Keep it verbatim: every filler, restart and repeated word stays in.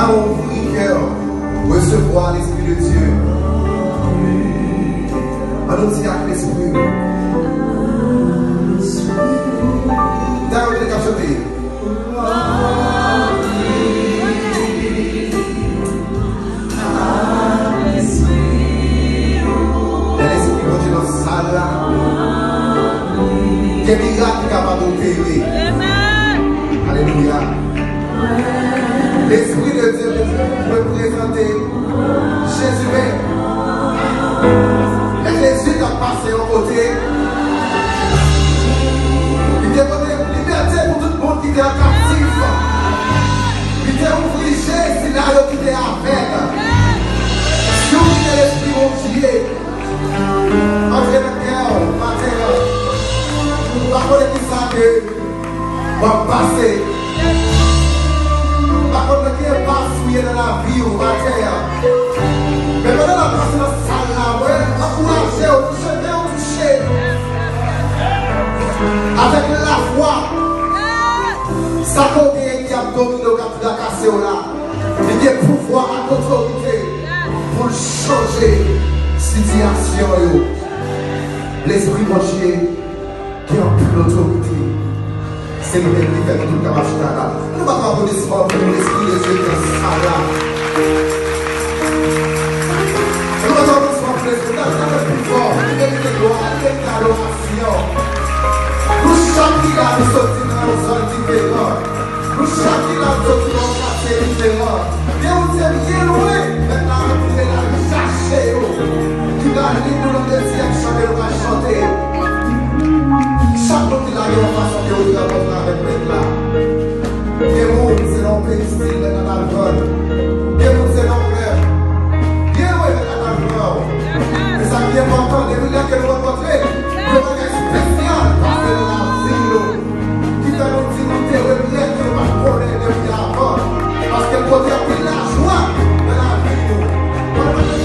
Ouvri kè w, resevwa Lespri de Dye. Ann nou di ak Lespri. Dayè, w te ka chante. Lè Lespri Bondye nan sal la, gen mirak ki kapab opere. Alelouya. Lespri de Dye te reprezante Jezi menm. Lè Jezi t ap pase yon kote, li te pote libète pou tout moun ki te an kaptif. Li te ouvri je sila yo ki te avèg. Si w kite Lespri Bondye antre nan kè w maten an, ou pa konnen kisa ke w ap pase. M pa konn nan ki enpas ou ye nan lavi w maten an. Men pandan n ap pase nan sal la, mwen ankouraje w, touche men w, touche avèk lafwa. Sa ke w genyen ki ap domine w, k ap trakase w la, li gen pouvwa ak otorite pou l chanje sitiyasyon yo. Lespri Bondye gen anpil otorite. Se li menm ki fè nou tout kapab chita la. Nou bat aplodisman pou Lespri de Dye ki nan sal la. Nou bat aplodisman pou Lespri de Dye, nou fè l pi fò, li merite glwa, li merite adorasyon. Nou chak ki la, nou soti nan yon zòn diferan. Nou chak ki la, nou soti nan yon katye diferan. Gen moun se byen lwen, men la antre la, li chache yo. Ki pral li pou nan dezyèm chan ke nou pral chante. Chak moun ki la gen yon fason ke ou te rankontre avèk Mèt la. Gen moun se nan yon peristil Mèt la pral pran. Gen moun se nan yon rèv. Byen lwen Mèt la pral pran ou. Men sa ki enpòtan, depi lè ke nou rankontre,